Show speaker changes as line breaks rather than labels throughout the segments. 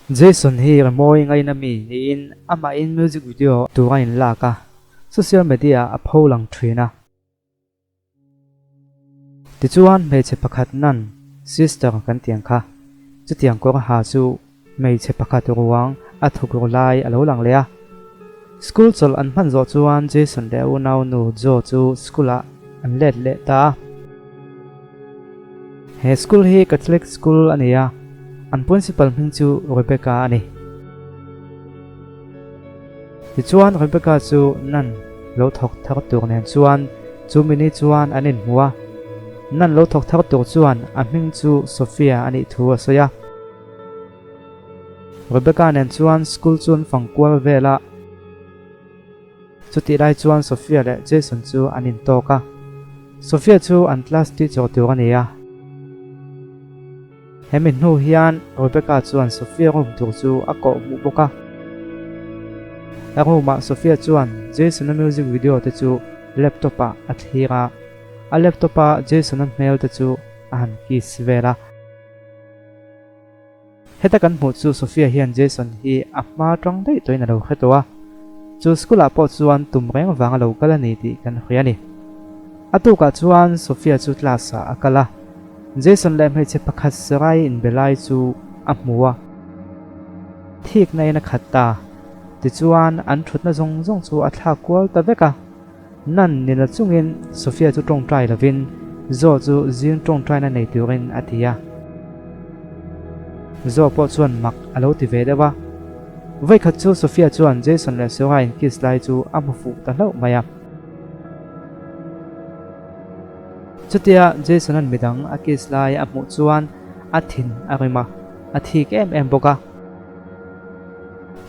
Jason hi rimawi ngaina mi niin amahin music video tur a inlak a, social media ah a pho lang thin a. Tichuan hmeichhe pakhat nan sister kan tiang kha, chutiang kawr ha chu hmeichhe pakhat ruang a thuk ru lai a lo lang leh a. School chawlh an hman zawh chuan Jason leh a unau nu Joe chu school ah an let leh ta a. He school hi Catholic school a ni a, an principal hming chu Rebecca a ni. Tichuan Rebecca chu Nan lo thawk thar tur nen chuan chu mini chuan an inhmu a. Nan lo thawk thar tur chuan a hming chu Sophia a nih thu a sawi a. Rebecca nen chuan school chu an fang kual vel a. Chutih lai chuan Sophia leh Jason chu an intawk a. Sophia chu an class teacher tur a ni a. Hemi hnu hian Rebecca chuan Sophia room tur chu a kawh hmuh bawk a. A room ah Sophia chuan Jason-a music video te chu laptop ah a thlir a, a laptop a Jason-a hmel te chu a han kiss vel a. Heta kan hmuh chu Sophia hian Jason hi a hma tang daih tawhin a lo hre tawh a, chu school ah pawh chuan tum reng vang a lo kal a ni tih kan hria a ni. A tukah chuan Sophia chu class ah a kal a, Jason leh hmeichhe pakhat Sarai inbe lai chu a hmu a, thikna in a khat ta. Tichuan an thutna zawng zawng chu a thlak kual ta vek a. Nan nila chungin Sophia chu tawngtai lovin Zoe chu zing tawngtaina nei turin a ti a. Zoe pawh chuan mak a lo ti ve deuh a. Vawikhat chu Sophia chuan Jason leh Sarah in kiss lai chu a hmu fuh ta hlauh mai a. Chutia Jason-a'n midang a kiss lai a hmuh chuan a thin a rim a, a thik em em bawk a.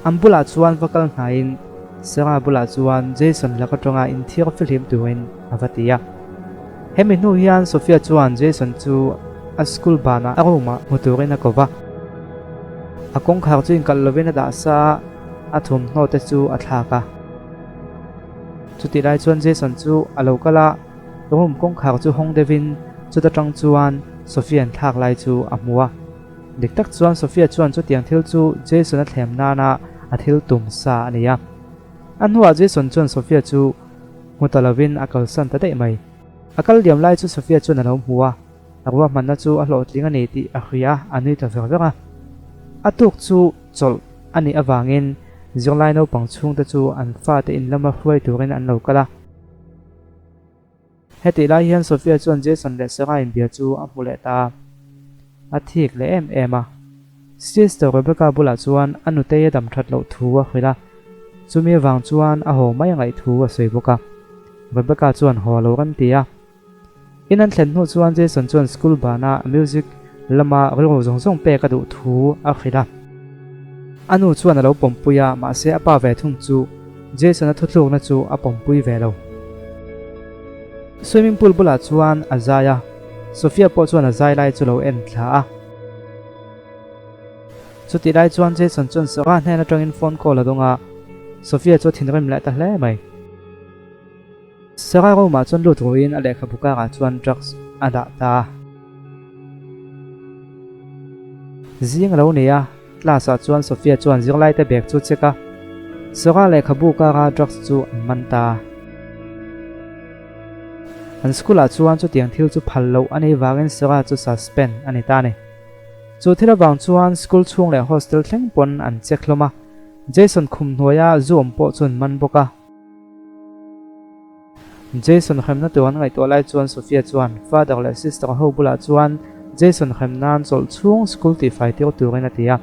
An bulah chuan va kal hnaiin Sarah bulah chuan Jason laka tawngah inthiar fihlim turin a va ti a. Hemi hnu hian Sophia chuan Jason chu a school banah a room-ah hmu turin a ko va. A kawngkhar chu inkalh lovin a dah sa a, a thawmhnaw te chu a thlak a. Chutih lai chuan Jason chu a lo kal a, room kawngkhar chu hawng deuhin chuta tang chuan Sophia an thlak lai chu a hmu a. Dik tak chuan Sophia chuan chutiang thil chu Jason a thlem nana a thil tum sa a ni a. A hnuah Jason chuan Sophia chu hmu ta lovin a kalsan ta daih mai. A kal liam lai chu Sophia chuan a lo hmu a, a ruahmanna chu a hlawhtling a ni tih a hria a nui ta ver ver a. A tuk chu chawlh a nih avangin zirlai naupang chhungte chu an fate in lama hruai turin an lo kal a. Hetih lai hian Sophia chuan Jason leh Sarah inbia chu a hmu leh ta a, a thik leh em em a. Sister Rebecca bulah chuan a nutei a dam that loh thu a hrilh a, chumi avang chuan a haw mai a ngaih thu a sawi bawk a. Rebecca chuan haw a lo rem ti a. In an thlen hnu chuan Jason chuan school bana music lama rilru zawng zawng pek a duh thu a hrilh a. A nu chuan a lo pawmpui a, mahse a pa ve thung chu Jason-a thuthlukna chu a pawmpui ve lo. Swimming pool bulah chuan a zai a, Sophia pawh chuan a zai lai chu lo en thla a. Chutih lai chuan Jason chuan Sarah hnen atangin phone call a dawng a, Sophia chu a thinrim leh ta hle mai. Sarah room ah chuan lut ruiin a lehkhabu karah chuan drugs a dah ta a. Zing a lo ni a, class ah chuan Sophia chuan zirlaite bag chu check a, Sarah lehkhabu kara drugs chu an man ta a. An school ah chuan chutiang thil chu phal loh a nih vangin Sarah chu suspend a ni ta a ni. Chu thil avang chuan school chhung leh hostel thleng pawn an check hlawm a, Jason khum hnuaia zu awm pawh chu an man bawk a. Jason hremna tur an ngaihtuah lai chuan Sophia chuan father leh sister ho bulah chuan Jason hrem nan chawlh chhung school tihfai tir turin a ti a.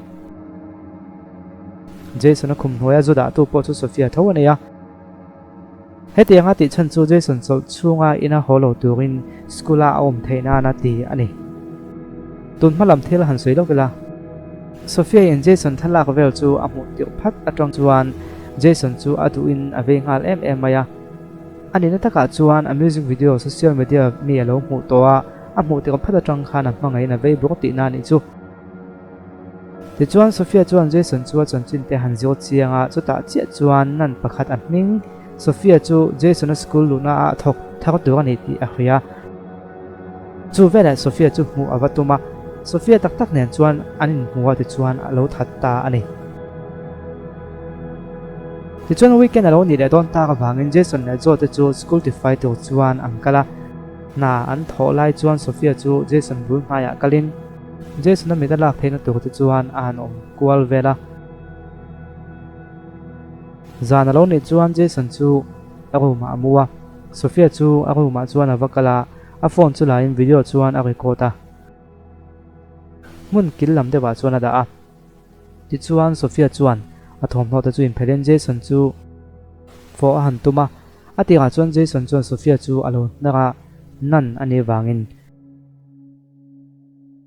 Jason a khum hnuaia zu dahtu pawh chu Sophia tho a nei a. Hetianga tih chhan chu Jason chawlh chhunga ina haw lo turin school a a awm theih nan a ti a ni. Tun hma lam thil han sawi lawk ila. Sophia in Jason thlalak vel chu a hmuh tirh phat atang chuan Jason chu a duhin a vei nghal em em mai a. A nihna takah chuan a music video social media mi a lo hmuh tawh a, a hmuh tirh phat atang khan a hmangaihin a vei bawk tihna a nih chu. Tichuan Sophia chuan Jason chu a chanchin te han zir chiang a, chutah chiah chuan nan pakhat a hming Sophia chu Jason-a school luhna ah thawk thar tur a ni tih a hria. Chu veleh Sophia chu hmuh a va tum a. Sofia tak tak nen chuan an inhmu a tichuan a lo that ta a ni. Tichuan weekend a lo nih leh dawn tak avangin Jason leh Joe te chu school tifai tur chuan an kal a. Hna an thawh lai chuan Sofia chu Jason bul hnaiah kalin Jason-a mit a lak theihna tur te chuan a han awm kual vel a. Zan a lo nih chuan Jason chu a room ah a mu a, Sofia chu a room ah chuan a va kal a, a phone chu la in video chuan a record a. Hmun kil lam deuh ah chuan a dah a. Tichuan Sofia chuan a thawmhnaw te chu inphelhin Jason chu fawh a han tum a, a tirah chuan Jason chuan Sofia chu a lo hnar a, nan a nih vangin.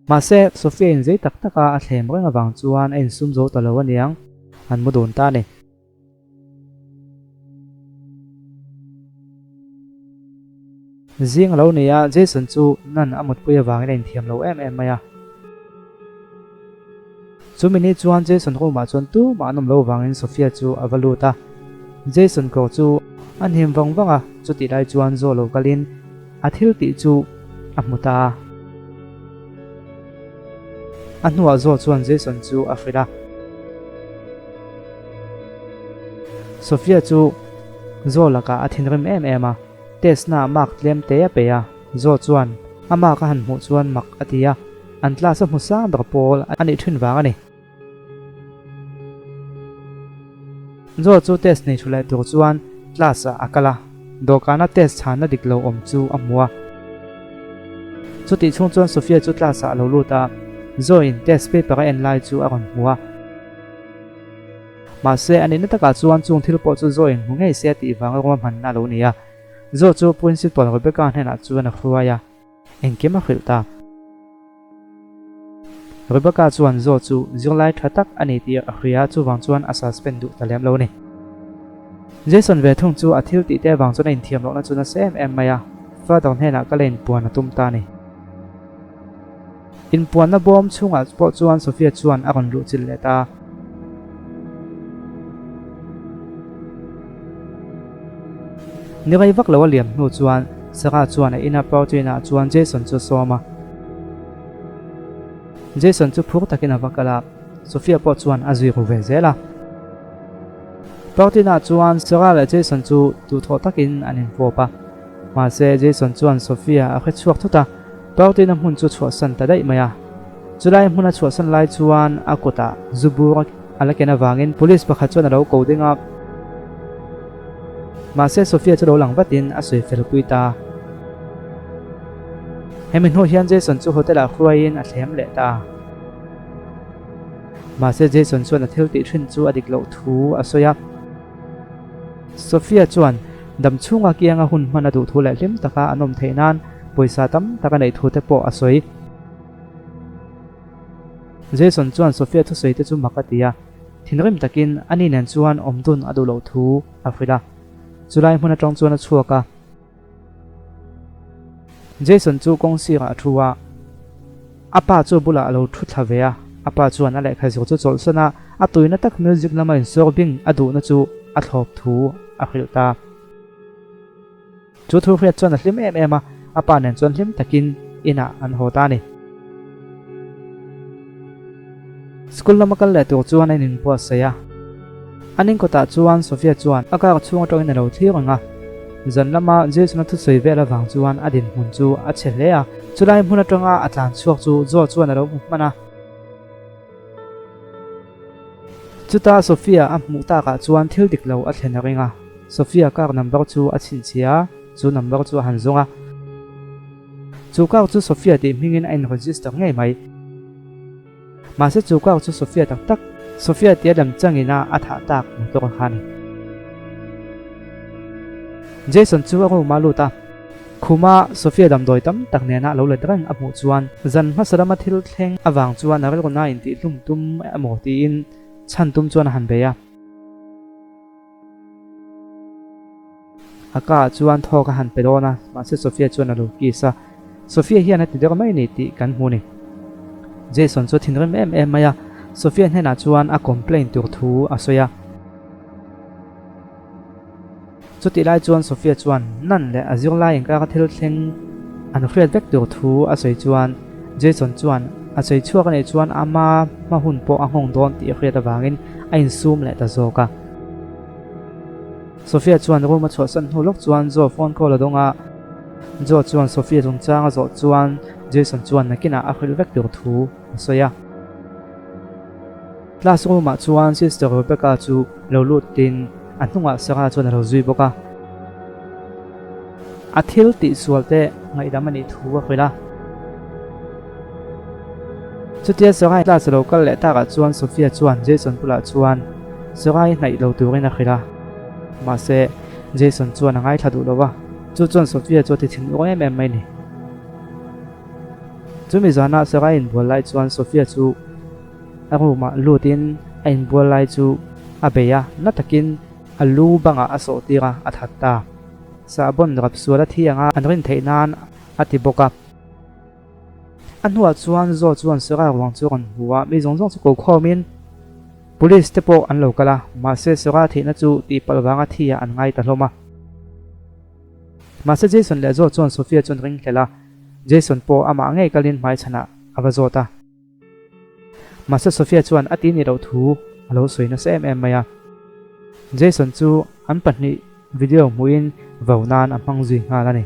Mahse, Sofia in zei tak taka a thlem reng avang chuan a insum zo ta lo aniang, an mu dun ta a ni. Zing a lo ni a, Jason chu nan a mutpui avangin a inthiam lo em em mai a. Chumi ni chuan Jason room ah chuan tumah an awm lo vangin Sophia chu a va lut a. Jason kawr chu a hnim vang vang a, chutih lai chuan zaw lo kalin a thil tih chu a hmu ta a. A hnuah zaw chuan Jason chu a hrilh a. Sophia chu zaw lakah a thinrim em em a, test na mark tlem te a pe a, zaw chuan a mark a han hmuh chuan mak a ti a. An class a hmu sang ber pawl a nih thin vang a ni. Joe chu test nei thu leh tur chuan class ah a kal a, dawhkana test chhanna dik lo awm chu a hmu a. Chutih chhung chuan Sophia chu class ah a lo lut a, Joe in test paper a en lai chu a rawn hmu a. Mahse, a nihna takah chuan chung thil pawh chu Joe in hmu ngei se a tih vanga ruahmanna a lo ni a. Joe chu Principal Rebecca hnenah chuan a hruai a. Engkim a hrilh ta. Rebecca chuan Zoe chu zirlai tha tak a ni tih a hria, chuvang chuan a suspend duh ta lem lo a ni. Jason ve thung chu a thil tih te avang chuan a inthiam lohna chu nasa em em mai a, father hnenah ka la inpuan a tum ta a ni. Inpuanna bawm chhungah pawh chuan Sophia chuan a rawn luhchilh leh ta a. Ni rei vak lo a liam hnu chuan Sarah chuan a ina party inah chuan Jason chu a sawm a. Jason chu phur takin a va kal a, Sophia pawh chuan a zui ru ve zel a. Party inah chuan Sarah leh Jason chu duhthawh takin an infawp a. Mahse Jason chuan Sophia a hre chhuak thut a, party na hmun chu chhuahsan ta daih mai a. Chulai hmun a chhuahsan lai chuan a kutah zu bur a la ken avangin police pakhat chuan a lo ko ding a. Mahse Sophia chu lo lang vatin a sawi fel pui ta. Hemi hnu hian Jason chu hotel ah hruaiin a thlem leh ta. Mahse Jason chuan a thil tih thin chu a dik loh thu a sawi a. Sophia chuan dam chhunga kianga hun hman a duh thu leh hlim taka an awm theih nan pawisa tam tak a neih thu te pawh a sawi. Jason chuan Sophia thusawi te chu mak a ti a, thinrim takin ani nen chuan awm dun a duh loh thu a hrilh a. Chulai hmun atang chuan a chhuak a. Jason chu kawng sirah a thu a, a pa chu bulah a lo thu thla ve a. A pa chuan a lehkha zir chu chawlhsan a, a tuina tak music lama insawr bing a duhna chu a thlawp thu a hrilh ta. Chu thu hriat chuan a hlim em em a, a pa nen chuan hlim takin inah an haw ta a ni. School lama kal leh tur chuan a inbuatsaih a. An inkawtah chuan Sophia chuan a car chhung atangin a lo thlir reng a. Zan lama Jason-a thusawi vel avang chuan a dinhmun chu a chhe hle a. Chulai hmun atanga a tlan chhuak chu Joe chuan a lo hmu hman a. Chuta Sophia a hmuh takah chuan thil dik lo a thlen a ring a. Sophia car number chu a chhinchhiah a, chu number chu a han zawng a. Chu car chu Sophia tih hmingin a in-register ngei mai. Mahse chu car chu Sophia tak tak, Sophia tia lam changin a a thah tak motor kha a ni. Jason chu a room ah a lut a, khuma Sophia damdawi tam tak nena lo let reng a hmuh chuan zan hmasa lama thil thleng avang chuan a rilru nain tihhlum tum emaw tiin chhan tum chuan a han bei a. A ka ah chuan thawk a han pe dawn a, mahse Sophia chuan a lo kiss a. Sophia hian a ti deuh mai a ni tih kan hmu a ni. Jason chu a thinrim em em mai a, Sophia hnenah chuan a complain tur thu a sawi a. Chutih lai chuan Sophia chuan Nan leh a zirlai inkar a thil thleng an hriat vek tur thu a sawi chuan Jason chuan A sawi chhuak a nih chuan ama hma hun pawh a nghawng dawn tih a hriat avangin a insum leh ta zawk a. Sophia chuan room a chhuahsan hnu lawk chuan Joe phone call a dawng a. Joe chuan Sophia chungchang a zawh chuan Jason chuan nakinah a hrilh vek tur thu a sawi a. Class room ah chuan Sister Rebecca chu lo lutin a hnungah Sarah chuan a lo zui bawk a. A thil tihsual te ngaihdam a nih thu a hrilh a. Chutia Sarai class a lo kal leh takah chuan Sophia chuan Jason bulah chuan Sarai hnaih lo turin a hrilh a. Mahse, Jason chuan a ngaithla duh lo va, chu chuan Sophia chu a ti thinur em em mai ni. Chumi zanah Sarai inbual lai chuan Sophia chu a room ah lutin a inbual lai chu a bei a, na takin a lu bangah a sawh tir a, a that ta. Sahbawn rap sual a thi anga an rin theih nan a ti bawk a. A hnuah chuan Zaw chuan Sarah ruang chu a rawn hmu a, mi zawng zawng chu ko khawmin Police te pawh an lo kal a, mahse Sarah thihna chu tihpalh vanga thi ah an ngai ta hlawm a. Mahse Jason leh Zaw chuan Sophia chu an ringhlel a, Jason pawh amah ngei kalin hmaichhanah a va zawt a. Mahse Sophia chuan a ti ni loh thu a lo sawi nasa em em mai a. Jason chu an pahnih video hmuhin vau nan a hmang zui nghal a ni.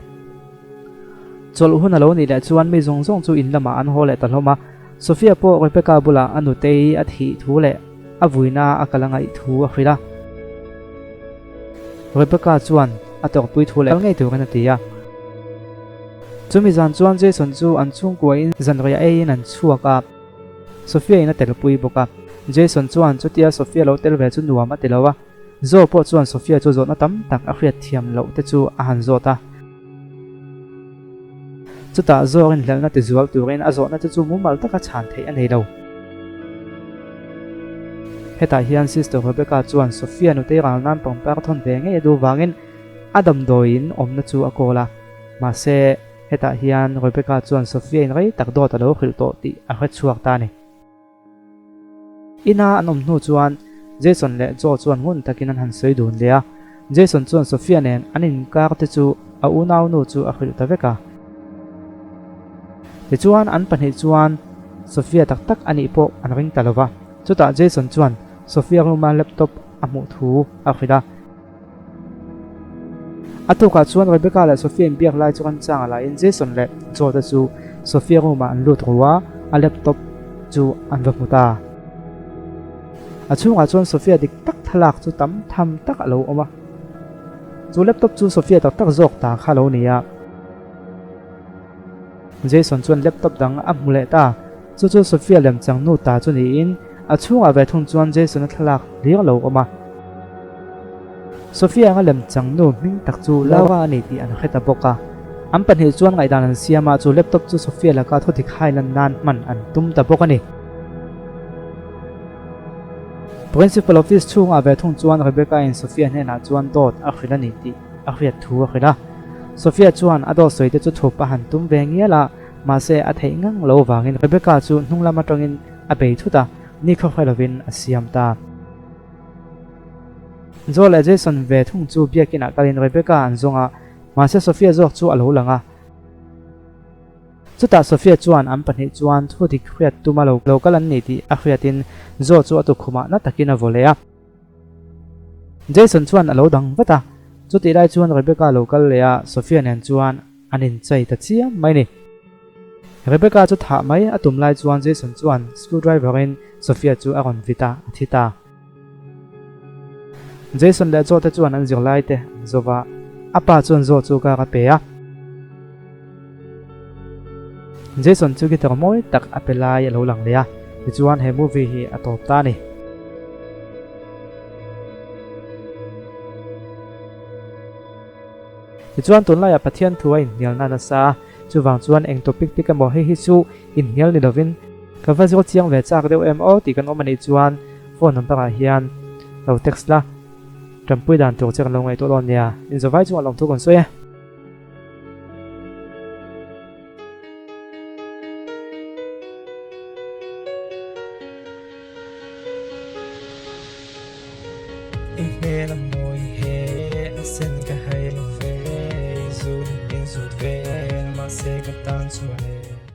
Chawlh hun a lo nih leh chuan mi zawng zawng chu in lamah an haw leh ta hlawm a. Sophia pawh Rebecca bulah a nutei a thih thu leh a vuina a kal a ngaih thu a hrilh a. Rebecca chuan a tawrhpui thu leh kal ngei turin a ti a. Chumi zan chuan Jason chu an chhungkuain zanriah eiin an chhuak a, Sophia in a telpui bawk a. Jason chuan chutia Sophia lo tel ve chu nuam a ti lo a, Joe pawh chuan Sophia chu zawhna tam tak a hriat thiam loh te chu a han zawt a. Chutah Joe rinhlelhna ti zual turin a zawhna te chu mumal taka chhan theih a nei lo. Hetah hian Sister Rebecca chuan Sophia nutei ral nan pangpar thawn ve ngei a duh vangin a damdawiin awmna chu a kawl a. Mahse, hetah hian Rebecca chuan Sophia in rei tak dawt a lo hrilh tawh tih a hre chhuak ta a ni. Ina an awm hnu chuan Jason leh Joe chuan ngun takin an han sawi dun leh a. Jason chuan Sophia nen an inkar te chu a unaunu chu a hrilh ta vek a. Tichuan an pahnih chuan Sophia tak tak a nih pawh an ring ta lo va. Chutah Jason chuan Sophia room-a laptop a hmuh thu a hrilh a. A tukah chuan Rebecca leh Sophia inbiak lai chu remchang a laiin Jason leh Joe te chu Sophia room ah an lut ru a, a laptop chu an va hmu ta. A chhungah chuan Sophia dik tak thlalak chu tam tham tak a lo awm a. Chu laptop chu Sophia tak tak zawk ta kha a lo ni a. Jason chuan laptop dang a hmu leh ta. Chu chu Sophia lemchang nu ta chu niin a chhungah ve thung chuan Jason-a thlalak hlir a lo awm a. Sophia anga lemchang nu hming tak chu Laura a ni tih an hre ta bawk a. An pahnih chuan ngaihdan an siam a, chu laptop chu Sophia laka thudik hai lan nan hman an tum ta bawk a ni. Principal office chhungah ve thung chuan Rebecca-in Sophia hnenah chuan dawt a hrilh a ni tih a hriat thu a hrilh a. Sophia chuan a dawt sawi te chu thup a han tum ve ngial a, mahse a theih ngang lo vangin Rebecca chu hnung lam atangin a bei thut a, ni khawhre lovin a siam ta. Joe leh Jason ve thung chu biakinah kalin Rebecca an zawng a, mahse Sophia zawk chu a lo lang a. Chutah Sophia chuan an pahnih chuan thu dik hriat tuma lo kal an ni tih a hriatin Joe chu a tukhumah na takin a vaw leh a. Jason chuan a lo dang vat a, chutih lai chuan Rebecca lo kal leh a, Sophia nen chuan an inchei ta chiam mai ni. Rebecca chu thah mai a tum lai chuan Jason chuan screwdriver in Sophia chu a rawn vit a, a thi ta. Jason leh Joe te chuan an zirlai te an zo va, a pa chuan Joe chu car a pe a. Jason chu guitar mawi tak a pe lai a lo lang leh a, tichuan he movie hi a tawp ta a ni. Tichuan tunlaiah Pathian thu a inhnialna nasa a, chuvang chuan eng topic pik emaw hei hi chu inhnial ni lovin ka va zawt chiang ve chak deuh em aw tih kan awm a nih chuan phone number ah hian lo text la, tanpui dan tur che kan lo ngaihtuah dawn nia, inzawvai chungah lawmthu kan sawi e.
I hmel a mawi he a sen ka hai lo ve, i zut in zut vel mahse ka tan chuan e.